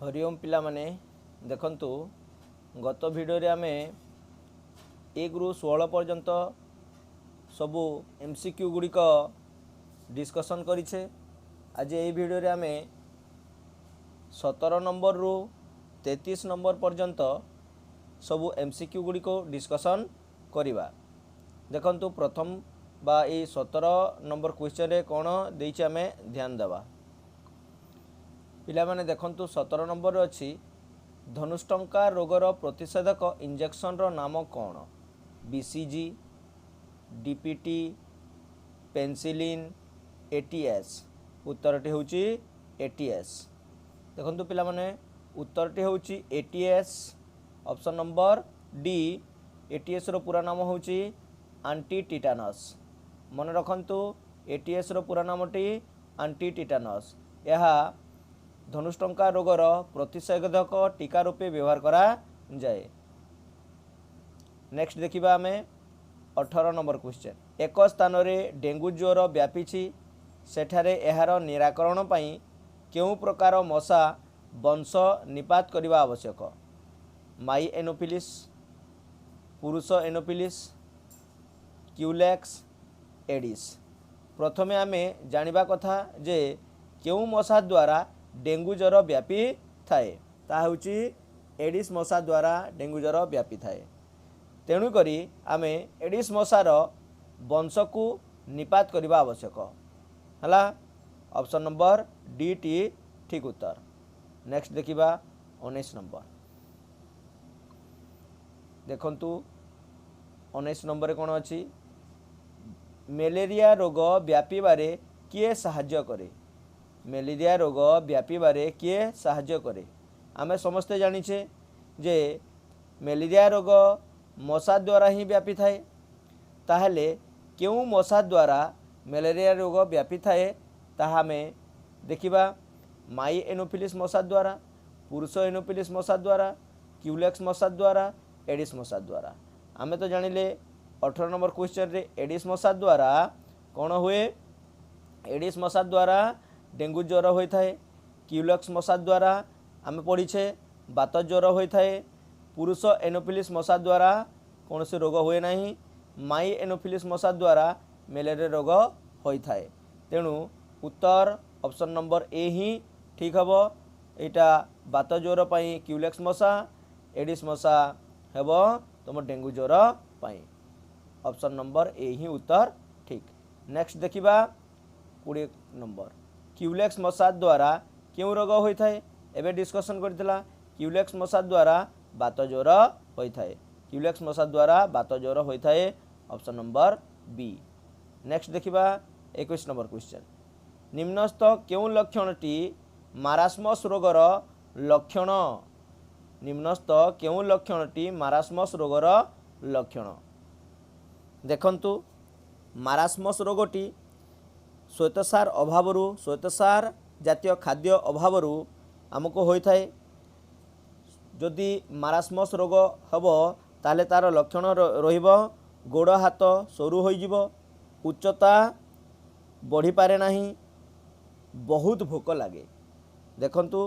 ହରିଓମ ପିଲାମାନେ, ଦେଖନ୍ତୁ, ଗତ ଭିଡ଼ିଓରେ ଆମେ 1ରୁ 16 ପର୍ଯ୍ୟନ୍ତ ସବୁ ଏମ୍ସିକ୍ୟୁ ଗୁଡ଼ିକ ଡିସ୍କସନ୍ କରିଛେ। ଆଜି ଏହି ଭିଡ଼ିଓରେ ଆମେ 17 ନମ୍ବରରୁ 33 ନମ୍ବର ପର୍ଯ୍ୟନ୍ତ ସବୁ ଏମ୍ସିକ୍ୟୁ ଗୁଡ଼ିକୁ ଡିସ୍କସନ୍ କରିବା। ଦେଖନ୍ତୁ, ପ୍ରଥମ ବା ଏଇ 17 ନମ୍ବର କ୍ୱେଶ୍ଚନରେ କ'ଣ ଦେଇଛି, ଆମେ ଧ୍ୟାନ ଦେବା। ପିଲାମାନେ ଦେଖନ୍ତୁ, 17 ନମ୍ବରରେ ଅଛି, ଧନୁଷ୍ଟଙ୍କା ରୋଗର ପ୍ରତିଷେଧକ ଇଞ୍ଜେକ୍ସନର ନାମ କ'ଣ? BCG, DPT, penicillin, ATS. ଉତ୍ତରଟି ହେଉଛି ଏଟିଏସ୍। ଦେଖନ୍ତୁ ପିଲାମାନେ, ଉତ୍ତରଟି ହେଉଛି ଏଟିଏସ୍, ଅପସନ୍ ନମ୍ବର ଡି। ଏଟିଏସ୍ର ପୁରା ନାମ ହେଉଛି ଆଣ୍ଟି ଟିଟାନସ୍। ମନେ ରଖନ୍ତୁ, ଏଟିଏସ୍ର ପୁରା ନାମଟି ଆଣ୍ଟି ଟିଟାନସ୍। ଏହା ଧନୁଷ୍ଟଙ୍କା ରୋଗର ପ୍ରତିଷେଧକ ଟୀକା ରୂପେ ବ୍ୟବହାର କରାଯାଏ। ନେକ୍ସଟ ଦେଖିବା ଆମେ 18 ନମ୍ବର କ୍ୱେଶ୍ଚନ୍। ଏକ ସ୍ଥାନରେ ଡେଙ୍ଗୁ ଜ୍ୱର ବ୍ୟାପିଛି। ସେଠାରେ ଏହାର ନିରାକରଣ ପାଇଁ କେଉଁ ପ୍ରକାର ମଶା ବଂଶ ନିପାତ କରିବା ଆବଶ୍ୟକ? ମାଇ ଏନୋଫିଲିସ୍, ପୁରୁଷ ଏନୋଫିଲିସ୍, କ୍ୟୁଲେକ୍ସ, ଏଡ଼ିସ୍। ପ୍ରଥମେ ଆମେ ଜାଣିବା କଥା ଯେ କେଉଁ ମଶା ଦ୍ୱାରା ଡେଙ୍ଗୁ ଜ୍ୱର ବ୍ୟାପିଥାଏ। ତାହା ହେଉଛି ଏଡ଼ିସ୍ ମଶା ଦ୍ୱାରା ଡେଙ୍ଗୁ ଜ୍ୱର ବ୍ୟାପିଥାଏ। ତେଣୁକରି ଆମେ ଏଡ଼ିସ୍ ମଶାର ବଂଶକୁ ନିପାତ କରିବା ଆବଶ୍ୟକ ହେଲା। ଅପସନ୍ ନମ୍ବର ଡି ଟି ଠିକ୍ ଉତ୍ତର। ନେକ୍ସଟ ଦେଖିବା 19 ନମ୍ବର। ଦେଖନ୍ତୁ, 19 ନମ୍ବରରେ କ'ଣ ଅଛି? ମ୍ୟାଲେରିଆ ରୋଗ ବ୍ୟାପିବାରେ କିଏ ସାହାଯ୍ୟ କରେ? ମ୍ୟାଲେରିଆ ରୋଗ ବ୍ୟାପିବାରେ କିଏ ସାହାଯ୍ୟ କରେ? ଆମେ ସମସ୍ତେ ଜାଣିଛେ ଯେ ମ୍ୟାଲେରିଆ ରୋଗ ମଶା ଦ୍ୱାରା ହିଁ ବ୍ୟାପିଥାଏ। ତାହେଲେ କେଉଁ ମଶା ଦ୍ୱାରା ମ୍ୟାଲେରିଆ ରୋଗ ବ୍ୟାପିଥାଏ, ତାହା ଆମେ ଦେଖିବା। ମାଇ ଏନୋଫିଲିସ୍ ମଶା ଦ୍ୱାରା, ପୁରୁଷ ଏନୋଫିଲିସ୍ ମଶା ଦ୍ୱାରା, କ୍ୟୁଲେକ୍ସ ମଶା ଦ୍ୱାରା, ଏଡ଼ିସ୍ ମଶା ଦ୍ୱାରା। ଆମେ ତ ଜାଣିଲେ 18 ନମ୍ବର କ୍ୱେଶ୍ଚନରେ, ଏଡ଼ିସ୍ ମଶା ଦ୍ୱାରା କ'ଣ ହୁଏ? ଏଡ଼ିସ୍ ମଶା ଦ୍ୱାରା ଡେଙ୍ଗୁ ଜ୍ୱର ହୋଇଥାଏ। କ୍ୟୁଲେକ୍ସ ମଶା ଦ୍ୱାରା ଆମେ ପଢ଼ିଛେ ବାତ ଜ୍ୱର ହୋଇଥାଏ। ପୁରୁଷ ଏନୋଫିଲିସ୍ ମଶା ଦ୍ୱାରା କୌଣସି ରୋଗ ହୁଏ ନାହିଁ। ମାଇ ଏନୋଫିଲିସ୍ ମଶା ଦ୍ୱାରା ମ୍ୟାଲେରିଆ ରୋଗ ହୋଇଥାଏ। ତେଣୁ ଉତ୍ତର ଅପସନ୍ ନମ୍ବର ଏ ହିଁ ଠିକ୍ ହେବ। ଏଇଟା ବାତ ଜ୍ୱର ପାଇଁ କ୍ୟୁଲେକ୍ସ ମଶା, ଏଡ଼ିସ୍ ମଶା ହେବ ତୁମ ଡେଙ୍ଗୁ ଜ୍ୱର ପାଇଁ। ଅପସନ୍ ନମ୍ବର ଏ ହିଁ ଉତ୍ତର ଠିକ୍। ନେକ୍ସଟ ଦେଖିବା 20 ନମ୍ବର। କ୍ୟୁଲେକ୍ସ ମଶା ଦ୍ୱାରା କେଉଁ ରୋଗ ହୋଇଥାଏ? ଏବେ ଡିସ୍କସନ୍ କରିଥିଲା, କ୍ୟୁଲେକ୍ସ ମଶା ଦ୍ୱାରା ବାତ ଜ୍ୱର ହୋଇଥାଏ। କ୍ୟୁଲେକ୍ସ ମଶା ଦ୍ୱାରା ବାତ ଜ୍ୱର ହୋଇଥାଏ, ଅପସନ୍ ନମ୍ବର ବି। ନେକ୍ସଟ ଦେଖିବା 21 ନମ୍ବର କ୍ୱେଶ୍ଚନ୍। ନିମ୍ନସ୍ଥ କେଉଁ ଲକ୍ଷଣଟି ମାରାସ୍ମସ୍ ରୋଗର ଲକ୍ଷଣ? ନିମ୍ନସ୍ଥ କେଉଁ ଲକ୍ଷଣଟି ମାରାସ୍ମସ୍ ରୋଗର ଲକ୍ଷଣ? ଦେଖନ୍ତୁ, ମାରାସ୍ମସ୍ ରୋଗଟି ଶ୍ୱେତସାର ଅଭାବରୁ, ଶ୍ୱେତସାର ଜାତୀୟ ଖାଦ୍ୟ ଅଭାବରୁ ଆମକୁ ହୋଇଥାଏ। ଯଦି ମାରାସ୍ମସ୍ ରୋଗ ହେବ, ତାହେଲେ ତା'ର ଲକ୍ଷଣ ରହିବ ଗୋଡ଼ ହାତ ସରୁ ହୋଇଯିବ, ଉଚ୍ଚତା ବଢ଼ିପାରେ ନାହିଁ, ବହୁତ ଭୋକ ଲାଗେ। ଦେଖନ୍ତୁ,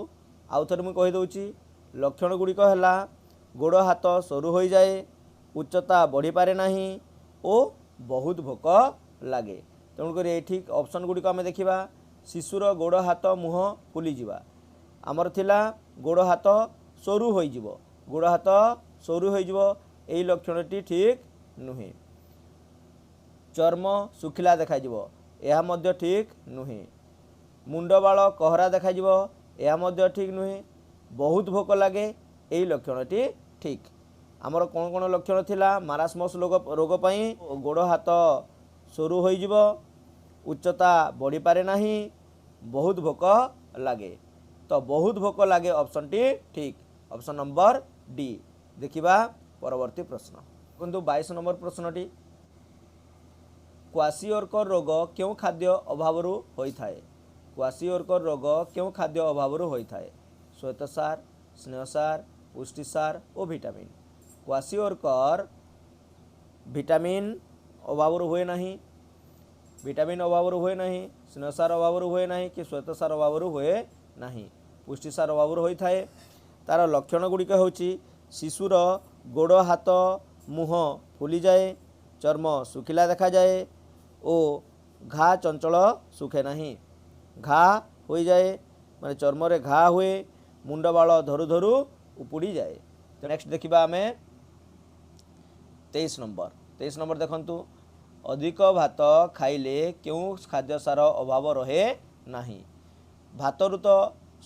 ଆଉ ଥରେ ମୁଁ କହିଦେଉଛି, ଲକ୍ଷଣ ଗୁଡ଼ିକ ହେଲା ଗୋଡ଼ ହାତ ସରୁ ହୋଇଯାଏ, ଉଚ୍ଚତା ବଢ଼ିପାରେ ନାହିଁ ଓ ବହୁତ ଭୋକ ଲାଗେ। ତେଣୁକରି ଏଇଠି ଅପସନ୍ ଗୁଡ଼ିକ ଆମେ ଦେଖିବା। ଶିଶୁର ଗୋଡ଼ ହାତ ମୁହଁ ଫୁଲିଯିବା। ଆମର ଥିଲା ଗୋଡ଼ ହାତ ସରୁ ହୋଇଯିବ। ଗୋଡ଼ ହାତ ସରୁ ହୋଇଯିବ, ଏଇ ଲକ୍ଷଣଟି ଠିକ୍ ନୁହେଁ। ଚର୍ମ ଶୁଖିଲା ଦେଖାଯିବ, ଏହା ମଧ୍ୟ ଠିକ୍ ନୁହେଁ। ମୁଣ୍ଡ ବାଳ କହରା ଦେଖାଯିବ, ଏହା ମଧ୍ୟ ଠିକ୍ ନୁହେଁ। ବହୁତ ଭୋକ ଲାଗେ, ଏଇ ଲକ୍ଷଣଟି ଠିକ୍। ଆମର କ'ଣ କ'ଣ ଲକ୍ଷଣ ଥିଲା ମାରାସ୍ମସ୍ ରୋଗ ପାଇଁ? ଗୋଡ଼ ହାତ ସରୁ ହୋଇଯିବ, ଉଚ୍ଚତା ବଢ଼ିପାରେ ନାହିଁ, ବହୁତ ଭୋକ ଲାଗେ। ତ ବହୁତ ଭୋକ ଲାଗେ ଅପସନ୍ଟି ଠିକ୍, ଅପସନ୍ ନମ୍ବର ଡି। ଦେଖିବା ପରବର୍ତ୍ତୀ ପ୍ରଶ୍ନ। ଦେଖନ୍ତୁ 22 ନମ୍ବର ପ୍ରଶ୍ନଟି। କ୍ୱାସିଓର୍କର ରୋଗ କେଉଁ ଖାଦ୍ୟ ଅଭାବରୁ ହୋଇଥାଏ? କ୍ୱାସିଓର୍କର ରୋଗ କେଉଁ ଖାଦ୍ୟ ଅଭାବରୁ ହୋଇଥାଏ? ଶ୍ୱେତସାର, ସ୍ନେହସାର, ପୁଷ୍ଟିସାର ଓ ଭିଟାମିନ୍। କ୍ୱାସିଓର୍କର ଭିଟାମିନ୍ ଅଭାବରୁ ହୁଏ ନାହିଁ। ଭିଟାମିନ୍ ଅଭାବରୁ ହୁଏ ନାହିଁ, ସ୍ନେହସାର ଅଭାବରୁ ହୁଏ ନାହିଁ କି ଶ୍ୱେତସାର ଅଭାବରୁ ହୁଏ ନାହିଁ। ପୁଷ୍ଟିସାର ଅଭାବରୁ ହୋଇଥାଏ। ତା'ର ଲକ୍ଷଣ ଗୁଡ଼ିକ ହେଉଛି ଶିଶୁର ଗୋଡ଼, ହାତ, ମୁହଁ ଫୁଲିଯାଏ, ଚର୍ମ ଶୁଖିଲା ଦେଖାଯାଏ ଓ ଘା ଚଞ୍ଚଳ ଶୁଖେ ନାହିଁ, ଘା ହୋଇଯାଏ, ମାନେ ଚର୍ମରେ ଘା ହୁଏ, ମୁଣ୍ଡ ବାଳ ଧରୁ ଧରୁ ଉପୁଡ଼ିଯାଏ। ନେକ୍ସଟ ଦେଖିବା ଆମେ 23 ନମ୍ବର। 23 ନମ୍ବର ଦେଖନ୍ତୁ, ଅଧିକ ଭାତ ଖାଇଲେ କେଉଁ ଖାଦ୍ୟସାର ଅଭାବ ରହେ ନାହିଁ? ଭାତରୁ ତ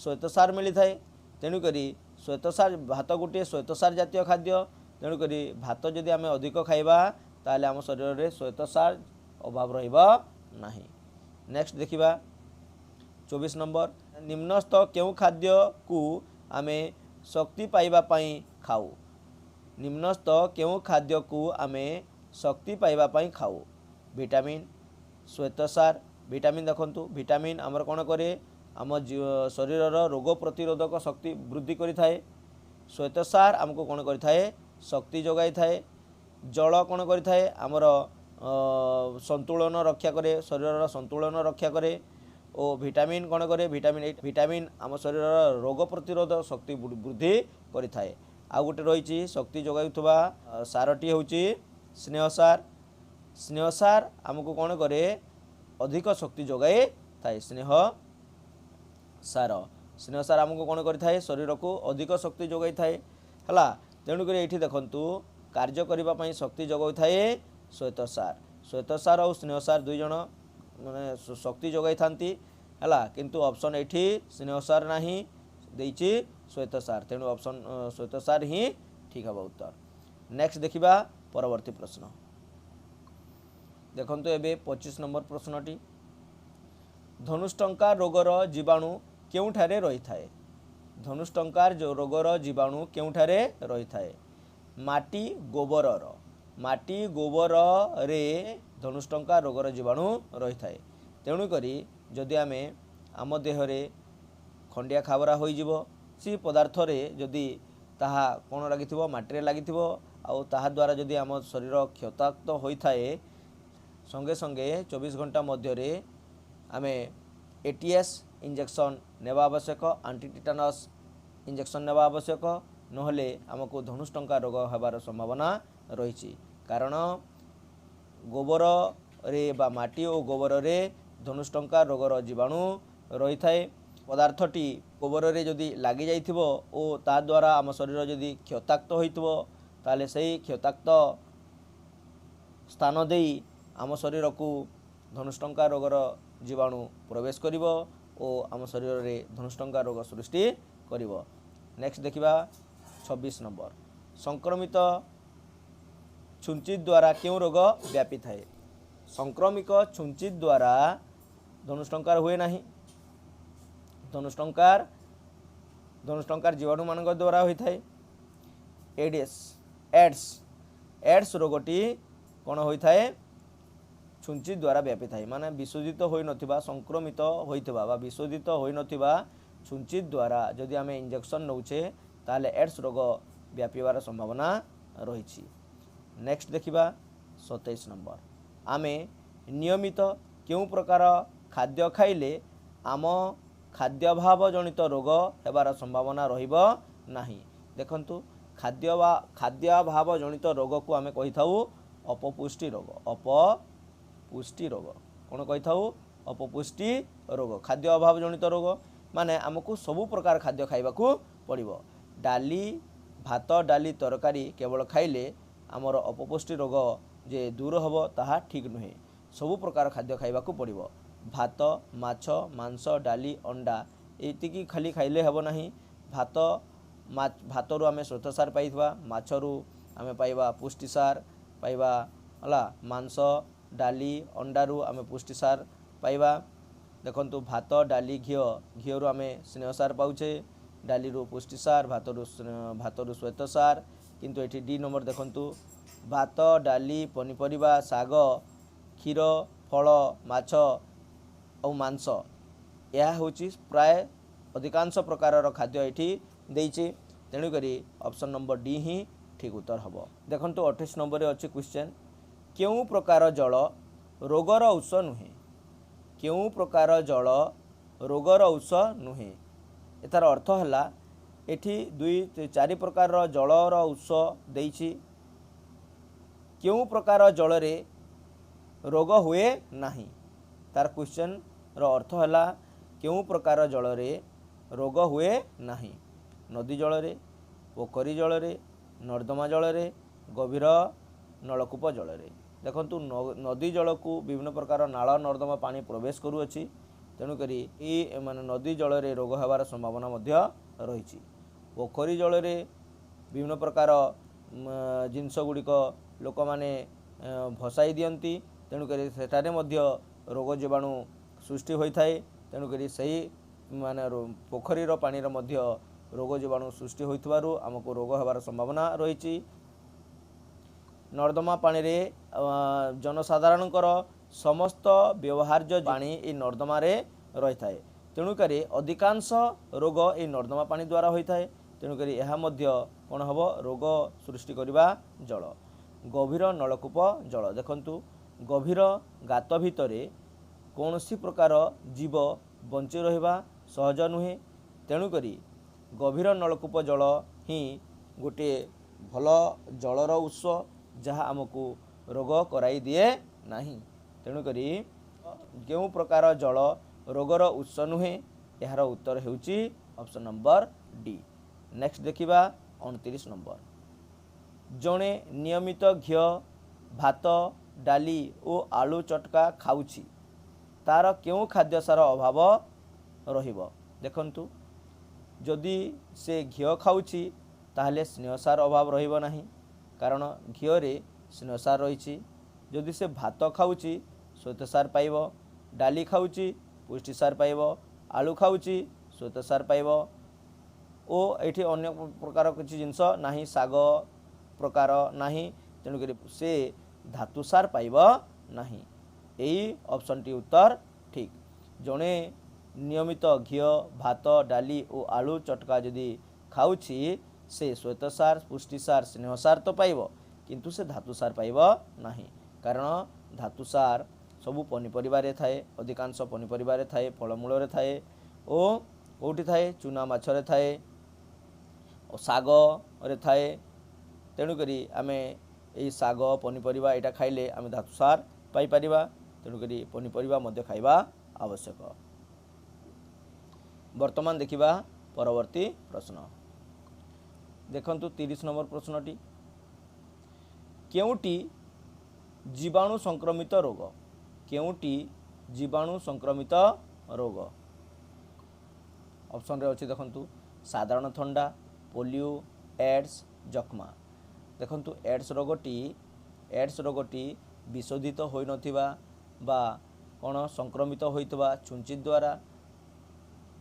ଶ୍ୱେତସାର ମିଳିଥାଏ, ତେଣୁକରି ଶ୍ୱେତସାର, ଭାତ ଗୋଟିଏ ଶ୍ୱେତସାର ଜାତୀୟ ଖାଦ୍ୟ। ତେଣୁକରି ଭାତ ଯଦି ଆମେ ଅଧିକ ଖାଇବା, ତାହେଲେ ଆମ ଶରୀରରେ ଶ୍ୱେତସାର ଅଭାବ ରହିବ ନାହିଁ। ନେକ୍ସଟ ଦେଖିବା 24 ନମ୍ବର, ନିମ୍ନସ୍ଥ କେଉଁ ଖାଦ୍ୟକୁ ଆମେ ଶକ୍ତି ପାଇବା ପାଇଁ ଖାଉ? ନିମ୍ନସ୍ଥ କେଉଁ ଖାଦ୍ୟକୁ ଆମେ ଶକ୍ତି ପାଇବା ପାଇଁ ଖାଉ? ଭିଟାମିନ୍, ଶ୍ୱେତସାର, ଭିଟାମିନ୍। ଦେଖନ୍ତୁ, ଭିଟାମିନ୍ ଆମର କ'ଣ କରେ? ଆମ ଶରୀରର ରୋଗ ପ୍ରତିରୋଧକ ଶକ୍ତି ବୃଦ୍ଧି କରିଥାଏ। ଶ୍ୱେତସାର ଆମକୁ କ'ଣ କରିଥାଏ? ଶକ୍ତି ଯୋଗାଇଥାଏ। ଜଳ କ'ଣ କରିଥାଏ? ଆମର ସନ୍ତୁଳନ ରକ୍ଷା କରେ, ଶରୀରର ସନ୍ତୁଳନ ରକ୍ଷା କରେ। ଓ ଭିଟାମିନ୍ କ'ଣ କରେ? ଭିଟାମିନ୍, ଭିଟାମିନ୍ ଆମ ଶରୀରର ରୋଗ ପ୍ରତିରୋଧ ଶକ୍ତି ବୃଦ୍ଧି କରିଥାଏ। ଆଉ ଗୋଟେ ରହିଛି ଶକ୍ତି ଯୋଗାଉଥିବା ସାରଟି ହେଉଛି ସ୍ନେହସାର। ସ୍ନେହସାର ଆମକୁ କ'ଣ କରେ? ଅଧିକ ଶକ୍ତି ଯୋଗାଇଥାଏ। ସ୍ନେହ ସାର, ସ୍ନେହସାର ଆମକୁ କ'ଣ କରିଥାଏ? ଶରୀରକୁ ଅଧିକ ଶକ୍ତି ଯୋଗାଇଥାଏ। ହେଲା, ତେଣୁକରି ଏଇଠି ଦେଖନ୍ତୁ, କାର୍ଯ୍ୟ କରିବା ପାଇଁ ଶକ୍ତି ଯୋଗାଉଥାଏ ଶ୍ୱେତସାର। ଶ୍ୱେତସାର ଆଉ ସ୍ନେହସାର ଦୁଇ ଜଣ ମାନେ ଶକ୍ତି ଯୋଗାଇଥାନ୍ତି। ହେଲା, କିନ୍ତୁ ଅପସନ୍ ଏଇଠି ସ୍ନେହସାର ନାହିଁ, ଦେଇଛି ଶ୍ୱେତସାର। ତେଣୁ ଅପସନ୍ ଶ୍ୱେତସାର ହିଁ ଠିକ୍ ହେବ ଉତ୍ତର। ନେକ୍ସଟ ଦେଖିବା ପରବର୍ତ୍ତୀ ପ୍ରଶ୍ନ। ଦେଖନ୍ତୁ ଏବେ 25 ନମ୍ବର ପ୍ରଶ୍ନଟି, ଧନୁଷ୍ଟଙ୍କା ରୋଗର ଜୀବାଣୁ କେଉଁଠାରେ ରହିଥାଏ? ଧନୁଷ୍ଟଙ୍କାର ରୋଗର ଜୀବାଣୁ କେଉଁଠାରେ ରହିଥାଏ? ମାଟି ଗୋବରର, ମାଟି ଗୋବରରେ ଧନୁଷ୍ଟଙ୍କା ରୋଗର ଜୀବାଣୁ ରହିଥାଏ। ତେଣୁକରି ଯଦି ଆମେ ଆମ ଦେହରେ ଖଣ୍ଡିଆ ଖାବରା ହୋଇଯିବ, ସେ ପଦାର୍ଥରେ ଯଦି ତାହା କ'ଣ ଲାଗିଥିବ, ମାଟିରେ ଲାଗିଥିବ, ଆଉ ତାହା ଦ୍ୱାରା ଯଦି ଆମ ଶରୀର କ୍ଷତାକ୍ତ ହୋଇଥାଏ, ସଙ୍ଗେ ସଙ୍ଗେ 24 ଘଣ୍ଟା ମଧ୍ୟରେ ଆମେ ATS injection ନେବା ଆବଶ୍ୟକ, ଆଣ୍ଟିଟିଟାନସ୍ ଇଞ୍ଜେକ୍ସନ୍ ନେବା ଆବଶ୍ୟକ। ନହେଲେ ଆମକୁ ଧନୁଷ୍ଟଙ୍କା ରୋଗ ହେବାର ସମ୍ଭାବନା ରହିଛି, କାରଣ ଗୋବରରେ ବା ମାଟି ଓ ଗୋବରରେ ଧନୁଷ୍ଟଙ୍କା ରୋଗର ଜୀବାଣୁ ରହିଥାଏ। ପଦାର୍ଥଟି ଗୋବରରେ ଯଦି ଲାଗିଯାଇଥିବ ଓ ତାଦ୍ୱାରା ଆମ ଶରୀର ଯଦି କ୍ଷତାକ୍ତ ହୋଇଥିବ, ତାହେଲେ ସେଇ କ୍ଷତାକ୍ତ ସ୍ଥାନ ଦେଇ ଆମ ଶରୀରକୁ ଧନୁଷ୍ଟଙ୍କା ରୋଗର ଜୀବାଣୁ ପ୍ରବେଶ କରିବ ଓ ଆମ ଶରୀରରେ ଧନୁଷ୍ଟଙ୍କା ରୋଗ ସୃଷ୍ଟି କରିବ। ନେକ୍ସଟ ଦେଖିବା 26 ନମ୍ବର, ସଂକ୍ରମିତ ଛୁଞ୍ଚି ଦ୍ୱାରା କେଉଁ ରୋଗ ବ୍ୟାପିଥାଏ? ସଂକ୍ରମିକ ଛୁଞ୍ଚି ଦ୍ୱାରା ଧନୁଷ୍ଟଙ୍କାର ହୁଏ ନାହିଁ। ଧନୁଷ୍ଟଙ୍କାର, ଧନୁଷ୍ଟଙ୍କାର ଜୀବାଣୁମାନଙ୍କ ଦ୍ୱାରା ହୋଇଥାଏ। ଏଡିଏସ୍, ଏଡ୍ସ, ଏଡ୍ସ ରୋଗଟି କ'ଣ ହୋଇଥାଏ? ଛୁଞ୍ଚି ଦ୍ୱାରା ବ୍ୟାପିଥାଏ, ମାନେ ବିଶୋଧିତ ହୋଇନଥିବା, ସଂକ୍ରମିତ ହୋଇଥିବା ବା ବିଶୋଧିତ ହୋଇନଥିବା ଛୁଞ୍ଚି ଦ୍ୱାରା ଯଦି ଆମେ ଇଞ୍ଜେକ୍ସନ୍ ନେଉଛେ, ତାହେଲେ ଏଡ୍ସ ରୋଗ ବ୍ୟାପିବାର ସମ୍ଭାବନା ରହିଛି। ନେକ୍ସଟ ଦେଖିବା 27 ନମ୍ବର, ଆମେ ନିୟମିତ କେଉଁ ପ୍ରକାର ଖାଦ୍ୟ ଖାଇଲେ ଆମ ଖାଦ୍ୟାଭାବ ଜନିତ ରୋଗ ହେବାର ସମ୍ଭାବନା ରହିବ ନାହିଁ? ଦେଖନ୍ତୁ, ଖାଦ୍ୟ ବା ଖାଦ୍ୟାଭାବ ଜନିତ ରୋଗକୁ ଆମେ କହିଥାଉ ଅପପୁଷ୍ଟି ରୋଗ। ଅପପୁଷ୍ଟି ରୋଗ କ'ଣ କହିଥାଉ? ଅପପୁଷ୍ଟି ରୋଗ, ଖାଦ୍ୟ ଅଭାବ ଜନିତ ରୋଗ। ମାନେ ଆମକୁ ସବୁ ପ୍ରକାର ଖାଦ୍ୟ ଖାଇବାକୁ ପଡ଼ିବ। ଡାଲି, ଭାତ, ଡାଲି, ତରକାରୀ କେବଳ ଖାଇଲେ ଆମର ଅପପୁଷ୍ଟି ରୋଗ ଯେ ଦୂର ହେବ ତାହା ଠିକ୍ ନୁହେଁ। ସବୁ ପ୍ରକାର ଖାଦ୍ୟ ଖାଇବାକୁ ପଡ଼ିବ। ଭାତ, ମାଛ, ମାଂସ, ଡାଲି, ଅଣ୍ଡା ଏତିକି ଖାଲି ଖାଇଲେ ହେବ ନାହିଁ। ଭାତ, ଭାତରୁ ଆମେ ଶ୍ୱେତସାର ପାଇଥିବା, ମାଛରୁ ଆମେ ପାଇବା ପୁଷ୍ଟିସାର ପାଇବା, ହେଲା, ମାଂସ, ଡାଲି, ଅଣ୍ଡାରୁ ଆମେ ପୁଷ୍ଟିସାର ପାଇବା। ଦେଖନ୍ତୁ, ଭାତ, ଡାଲି, ଘିଅ, ଘିଅରୁ ଆମେ ସ୍ନେହସାର ପାଉଛେ, ଡାଲିରୁ ପୁଷ୍ଟିସାର, ଭାତରୁ ଶ୍ୱେତସାର। କିନ୍ତୁ ଏଠି ଡି ନମ୍ବର ଦେଖନ୍ତୁ, ଭାତ, ଡାଲି, ପନିପରିବା, ଶାଗ, କ୍ଷୀର, ଫଳ, ମାଛ ଆଉ ମାଂସ, ଏହା ହେଉଛି ପ୍ରାୟ ଅଧିକାଂଶ ପ୍ରକାରର ଖାଦ୍ୟ ଏଠି ଦେଇଛି। ତେଣୁକରି ଅପସନ୍ ନମ୍ବର ଡି ହିଁ ଠିକ୍ ଉତ୍ତର ହେବ। ଦେଖନ୍ତୁ, 28 ନମ୍ବରରେ ଅଛି କ୍ୱେଶ୍ଚନ୍, କେଉଁ ପ୍ରକାର ଜଳ ରୋଗର ଉତ୍ସ ନୁହେଁ? କେଉଁ ପ୍ରକାର ଜଳ ରୋଗର ଉତ୍ସ ନୁହେଁ? ଏହାର ଅର୍ଥ ହେଲା ଏଠି 2 4 ପ୍ରକାରର ଜଳର ଉତ୍ସ ଦେଇଛି। କେଉଁ ପ୍ରକାର ଜଳରେ ରୋଗ ହୁଏ ନାହିଁ? ତାର କ୍ୱେଶ୍ଚନ୍ର ଅର୍ଥ ହେଲା କେଉଁ ପ୍ରକାର ଜଳରେ ରୋଗ ହୁଏ ନାହିଁ? ନଦୀ ଜଳରେ, ପୋଖରୀ ଜଳରେ, ନର୍ଦ୍ଦମା ଜଳରେ, ଗଭୀର ନଳକୂପ ଜଳରେ। ଦେଖନ୍ତୁ, ନଦୀ ଜଳକୁ ବିଭିନ୍ନ ପ୍ରକାର ନାଳ ନର୍ଦ୍ଦମା ପାଣି ପ୍ରବେଶ କରୁଅଛି, ତେଣୁକରି ଏଇ ମାନେ ନଦୀ ଜଳରେ ରୋଗ ହେବାର ସମ୍ଭାବନା ମଧ୍ୟ ରହିଛି। ପୋଖରୀ ଜଳରେ ବିଭିନ୍ନ ପ୍ରକାର ଜିନିଷ ଗୁଡ଼ିକ ଲୋକମାନେ ଭସାଇ ଦିଅନ୍ତି, ତେଣୁକରି ସେଠାରେ ମଧ୍ୟ ରୋଗ ଜୀବାଣୁ ସୃଷ୍ଟି ହୋଇଥାଏ। ତେଣୁକରି ସେହି ମାନେ ପୋଖରୀର ପାଣିର ମଧ୍ୟ ରୋଗ ଜୀବାଣୁ ସୃଷ୍ଟି ହୋଇଥିବାରୁ ଆମକୁ ରୋଗ ହେବାର ସମ୍ଭାବନା ରହିଛି। ନର୍ଦ୍ଦମା ପାଣିରେ ଜନସାଧାରଣଙ୍କର ସମସ୍ତ ବ୍ୟବହାର୍ଯ୍ୟ ପାଣି ଏଇ ନର୍ଦ୍ଦମାରେ ରହିଥାଏ, ତେଣୁକରି ଅଧିକାଂଶ ରୋଗ ଏଇ ନର୍ଦ୍ଦମା ପାଣି ଦ୍ୱାରା ହୋଇଥାଏ। ତେଣୁକରି ଏହା ମଧ୍ୟ କ'ଣ ହେବ? ରୋଗ ସୃଷ୍ଟି କରିବା ଜଳ। ଗଭୀର ନଳକୂପ ଜଳ, ଦେଖନ୍ତୁ, ଗଭୀର ଗାତ ଭିତରେ କୌଣସି ପ୍ରକାର ଜୀବ ବଞ୍ଚି ରହିବା ସହଜ ନୁହେଁ, ତେଣୁକରି ଗଭୀର ନଳକୂପ ଜଳ ହିଁ ଗୋଟିଏ ଭଲ ଜଳର ଉତ୍ସ ଯାହା ଆମକୁ ରୋଗ କରାଇ ଦିଏ ନାହିଁ। ତେଣୁକରି କେଉଁ ପ୍ରକାର ଜଳ ରୋଗର ଉତ୍ସ ନୁହେଁ? ଏହାର ଉତ୍ତର ହେଉଛି ଅପସନ୍ ନମ୍ବର ଡି। ନେକ୍ସଟ ଦେଖିବା 29 ନମ୍ବର। ଜଣେ ନିୟମିତ ଘିଅ, ଭାତ, ଡାଲି ଓ ଆଳୁ ଚଟକା ଖାଉଛି, ତାର କେଉଁ ଖାଦ୍ୟସାର ଅଭାବ ରହିବ? ଦେଖନ୍ତୁ, ଯଦି ସେ ଘିଅ ଖାଉଛି ତାହେଲେ ସ୍ନେହସାର ଅଭାବ ରହିବ ନାହିଁ, କାରଣ ଘିଅରେ ସ୍ନେହସାର ରହିଛି। ଯଦି ସେ ଭାତ ଖାଉଛି ଶ୍ୱେତସାର ପାଇବ, ଡାଲି ଖାଉଛି ପୁଷ୍ଟିସାର ପାଇବ, ଆଳୁ ଖାଉଛି ଶ୍ୱେତସାର ପାଇବ, ଓ ଏଇଠି ଅନ୍ୟ ପ୍ରକାର କିଛି ଜିନିଷ ନାହିଁ, ଶାଗ ପ୍ରକାର ନାହିଁ, ତେଣୁକରି ସେ ଧାତୁସାର ପାଇବ ନାହିଁ। ଏଇ ଅପସନ୍ଟି ଉତ୍ତର ଠିକ୍। ଜଣେ ନିୟମିତ ଘିଅ, ଭାତ, ଡାଲି ଓ ଆଳୁ ଚଟକା ଯଦି ଖାଉଛି, ସେ ଶ୍ୱେତସାର, ପୁଷ୍ଟିସାର, ସ୍ନେହସାର ତ ପାଇବ, କିନ୍ତୁ ସେ ଧାତୁସାର ପାଇବ ନାହିଁ, କାରଣ ଧାତୁସାର ସବୁ ପନିପରିବାରେ ଥାଏ, ଅଧିକାଂଶ ପନିପରିବାରେ ଥାଏ, ଫଳମୂଳରେ ଥାଏ, ଓ କେଉଁଠି ଥାଏ? ଚୁନା ମାଛରେ ଥାଏ, ଶାଗରେ ଥାଏ। ତେଣୁକରି ଆମେ ଏଇ ଶାଗ ପନିପରିବା ଏଇଟା ଖାଇଲେ ଆମେ ଧାତୁସାର ପାଇପାରିବା। ତେଣୁକରି ପନିପରିବା ମଧ୍ୟ ଖାଇବା ଆବଶ୍ୟକ। ବର୍ତ୍ତମାନ ଦେଖିବା ପରବର୍ତ୍ତୀ ପ୍ରଶ୍ନ। ଦେଖନ୍ତୁ 30 ନମ୍ବର ପ୍ରଶ୍ନଟି, କେଉଁଟି ଜୀବାଣୁ ସଂକ୍ରମିତ ରୋଗ? କେଉଁଟି ଜୀବାଣୁ ସଂକ୍ରମିତ ରୋଗ? ଅପସନ୍ରେ ଅଛି, ଦେଖନ୍ତୁ, ସାଧାରଣ ଥଣ୍ଡା, ପୋଲିଓ, ଏଡ୍ସ, ଯକ୍ଷ୍ମା। ଦେଖନ୍ତୁ, ଏଡ୍ସ ରୋଗଟି ବିଶୋଧିତ ହୋଇନଥିବା ବା କ'ଣ ସଂକ୍ରମିତ ହୋଇଥିବା ଛୁଞ୍ଚି ଦ୍ୱାରା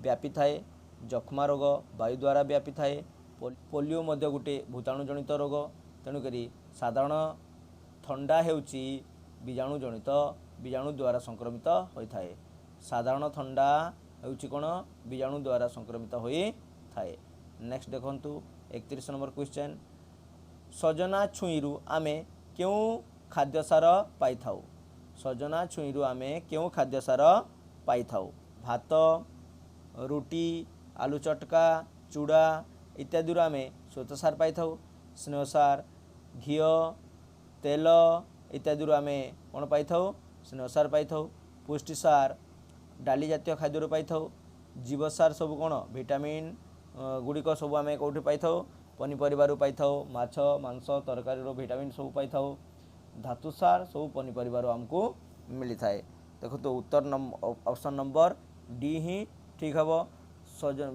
ବ୍ୟାପିଥାଏ। ଯକ୍ଷ୍ମା ରୋଗ ବାୟୁ ଦ୍ୱାରା ବ୍ୟାପିଥାଏ। ପୋଲିଓ ମଧ୍ୟ ଗୋଟିଏ ଭୂତାଣୁ ଜନିତ ରୋଗ। ତେଣୁକରି ସାଧାରଣ ଥଣ୍ଡା ହେଉଛି ବୀଜାଣୁ ଜନିତ, ବୀଜାଣୁ ଦ୍ୱାରା ସଂକ୍ରମିତ ହୋଇଥାଏ। ସାଧାରଣ ଥଣ୍ଡା ହେଉଛି କ'ଣ? ବୀଜାଣୁ ଦ୍ୱାରା ସଂକ୍ରମିତ ହୋଇଥାଏ। ନେକ୍ସଟ ଦେଖନ୍ତୁ 31 ନମ୍ବର କ୍ୱେଶ୍ଚନ୍, ସଜନା ଛୁଇଁରୁ ଆମେ କେଉଁ ଖାଦ୍ୟସାର ପାଇଥାଉ? ସଜନା ଛୁଇଁରୁ ଆମେ କେଉଁ ଖାଦ୍ୟସାର ପାଇଥାଉ? ଭାତ, ରୁଟି, ଆଲୁ ଚଟକା, ଚୁଡ଼ା ଇତ୍ୟାଦିରୁ ଆମେ ଶ୍ୱେତସାର ପାଇଥାଉ। ସ୍ନେହସାର ଘିଅ, ତେଲ ଇତ୍ୟାଦିରୁ ଆମେ କ'ଣ ପାଇଥାଉ? ସ୍ନେହସାର ପାଇଥାଉ। ପୁଷ୍ଟିସାର ଡାଲି ଜାତୀୟ ଖାଦ୍ୟରୁ ପାଇଥାଉ। ଜୀବସାର ସବୁ କ'ଣ? ଭିଟାମିନ୍ ଗୁଡ଼ିକ ସବୁ ଆମେ କେଉଁଠି ପାଇଥାଉ? ପନିପରିବାରୁ ପାଇଥାଉ। ମାଛ, ମାଂସ, ତରକାରୀରୁ ଭିଟାମିନ୍ ସବୁ ପାଇଥାଉ। ଧାତୁସାର ସବୁ ପନିପରିବାରୁ ଆମକୁ ମିଳିଥାଏ। ଦେଖନ୍ତୁ, ଉତ୍ତର ଅପସନ୍ ନମ୍ବର ଡି ହିଁ ଠିକ୍ ହେବ।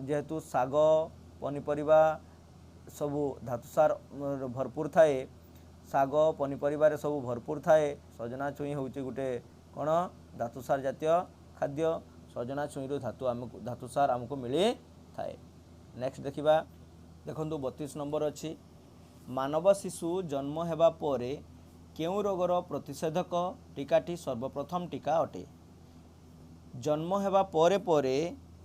ଯେହେତୁ ଶାଗ ପନିପରିବା ସବୁ ଧାତୁସାର ଭରପୁର ଥାଏ, ଶାଗ ପନିପରିବାରେ ସବୁ ଭରପୁର ଥାଏ। ସଜନା ଛୁଇଁ ହେଉଛି ଗୋଟେ କ'ଣ? ଧାତୁସାର ଜାତୀୟ ଖାଦ୍ୟ। ସଜନା ଛୁଇଁରୁ ଧାତୁସାର ଆମକୁ ମିଳିଥାଏ। ନେକ୍ସଟ ଦେଖିବା, ଦେଖନ୍ତୁ 32 ନମ୍ବର ଅଛି, ମାନବ ଶିଶୁ ଜନ୍ମ ହେବା ପରେ କେଉଁ ରୋଗର ପ୍ରତିଷେଧକ ଟୀକାଟି ସର୍ବପ୍ରଥମ ଟୀକା ଅଟେ? ଜନ୍ମ ହେବା ପରେ ପରେ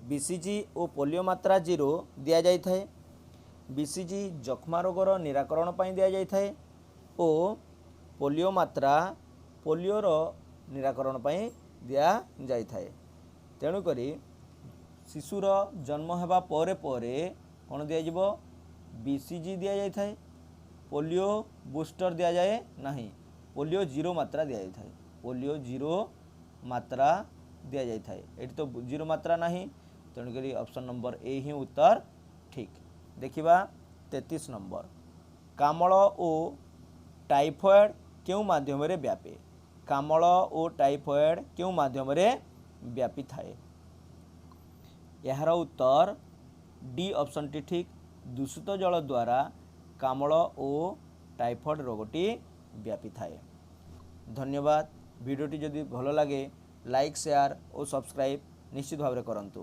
ବିସିଜି ଓ ପୋଲିଓ ମାତ୍ରା 0 ଦିଆଯାଇଥାଏ। ବିସିଜି ଯକ୍ଷ୍ମା ରୋଗର ନିରାକରଣ ପାଇଁ ଦିଆଯାଇଥାଏ ଓ ପୋଲିଓ ମାତ୍ରା ପୋଲିଓର ନିରାକରଣ ପାଇଁ ଦିଆଯାଇଥାଏ। ତେଣୁକରି ଶିଶୁର ଜନ୍ମ ହେବା ପରେ ପରେ କ'ଣ ଦିଆଯିବ? ବିସିଜି ଦିଆଯାଇଥାଏ, ପୋଲିଓ ବୁଷ୍ଟର ଦିଆଯାଏ ନାହିଁ, ପୋଲିଓ 0 ମାତ୍ରା ଦିଆଯାଇଥାଏ। ପୋଲିଓ 0 ମାତ୍ରା ଦିଆଯାଇଥାଏ। ଏଠି ତ 0 ମାତ୍ରା ନାହିଁ, ତେଣୁକରି ଅପସନ୍ ନମ୍ବର ଏ ହିଁ ଉତ୍ତର ଠିକ୍। ଦେଖିବା 33 ନମ୍ବର, କାମଳ ଓ ଟାଇଫଏଡ଼ କେଉଁ ମାଧ୍ୟମରେ ବ୍ୟାପେ? କାମଳ ଓ ଟାଇଫଏଡ଼ କେଉଁ ମାଧ୍ୟମରେ ବ୍ୟାପିଥାଏ? ଏହାର ଉତ୍ତର ଡି ଅପସନ୍ଟି ଠିକ୍, ଦୂଷିତ ଜଳ ଦ୍ୱାରା କାମଳ ଓ ଟାଇଫଏଡ଼ ରୋଗଟି ବ୍ୟାପିଥାଏ। ଧନ୍ୟବାଦ। ଭିଡ଼ିଓଟି ଯଦି ଭଲ ଲାଗେ, ଲାଇକ୍, ସେୟାର ଓ ସବସ୍କ୍ରାଇବ୍ ନିଶ୍ଚିତ ଭାବରେ କରନ୍ତୁ।